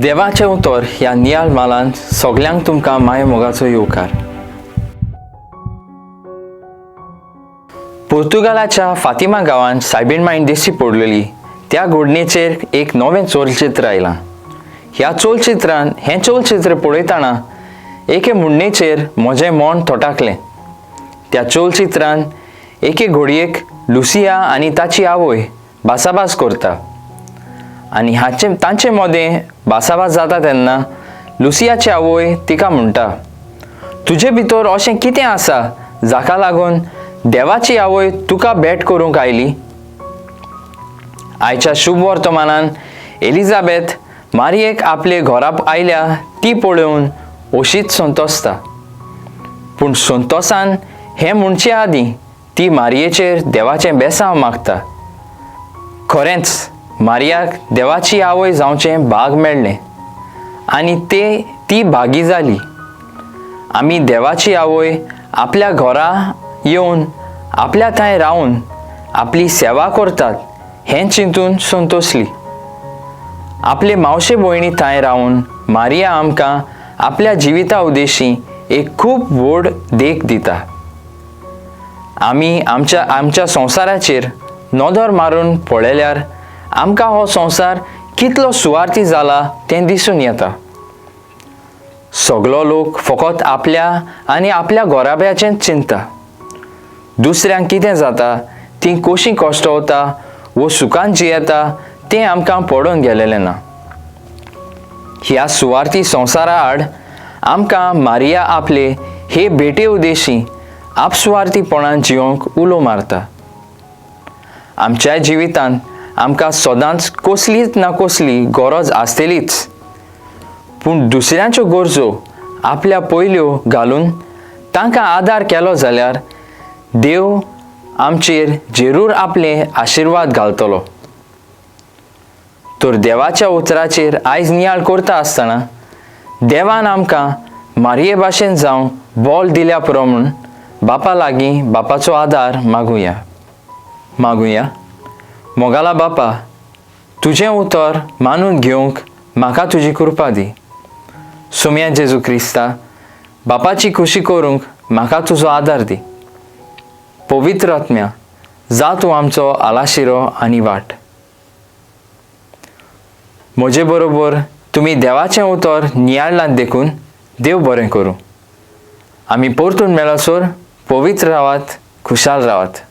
देवाचें उतर ह्या नियाळ मालांत सगल्यांक तुमकां माय मोगाचो येवकार. पुर्तुगालाच्या फातिमा गांवांत सायबीण मायन दिश्टी पडलेली त्या घडणेचेर एक नवें चलचित्र आयलां. ह्या चलचित्रान हें चलचित्र पळयतना एके म्हणणेचेर म्हजें मन थोटाकलें. त्या चलचित्रान एके घोडयेक लुसिया आनी ताची आवय भासाभास करता आनी हाचे तांचे मदें भासाभास जाता तेन्ना लुसियाची आवय तिका म्हणटा, तुजे भितर अशें कितें आसा जाका लागून देवाची आवय तुका भेट करूंक आयली? आयच्या शुभ वर्तमानान एलिजाबेथ मारियेक आपले घरा आयल्या ती पळोवन अशीच संतोसता. पूण संतोसान हें म्हणचे आदीं ती मारियेचेर देवाचें बेसांव मागता. खरेंच मारियाक देवाची आवय जावचें भाग मेळ्ळें आनी ते ती भागी जाली. आमी देवाची आवय आपल्या घरा येवन आपल्या थंय रावन आपली सेवा करतात हें चिंतून संतोसली. आपले मावशे भयणी थंय रावन मारिया आमकां आपल्या जिविता उद्देशी एक खूब व्हड देख दिता. आमी आमच्या आमच्या संवसाराचेर नदर मारून पळयल्यार आमकां हो संवसार कितलो सुवार्थी जाला तें दिसून येता. सगलो लोक फकत आपल्या आनी आपल्या घराब्याचेंच चिंता. दुसऱ्यांक कितें जाता, तीं कशीं कश्टवता वो सुखान जियेता तें आमकां पडून गेलेलें ना. ह्या सुवार्थी संवसारा आड आमकां मारिया आपले हे भेटे उद्देशी आपसुवार्थीपणान जियोंक उलो मारता. आमच्या जिवितांत आमकां सदांच कसलीच ना कसली गरज आसतलीच, पूण दुसऱ्यांच्यो गरजो आपल्या पयल्यो घालून तांकां आदार केलो जाल्यार देव आमचेर जरूर आपले आशिर्वाद घालतलो. तर देवाच्या उतराचेर आयज नियाळ करता आसतना देवान आमकां मारये भाशेन जावं बोल दिल्या पुरो म्हूण बापा लागीं बापाचो आदार मागुया. मागुया. मोगाला बापा, तुजें उतर मानून घेवंक म्हाका तुजी कृपा दी. सोम्या जेजू क्रिस्ता, बापाची खुशी करूंक म्हाका तुजो आदार दी. पवित्र आत्म्या, जा तूं आमचो आलाशिरो आनी वाट. म्हजे बरोबर तुमी देवाचें उतर नियाळलां देखून देव बरें करूं. आमी परतून मेळसर पवित्र रावात, खुशाल रावात.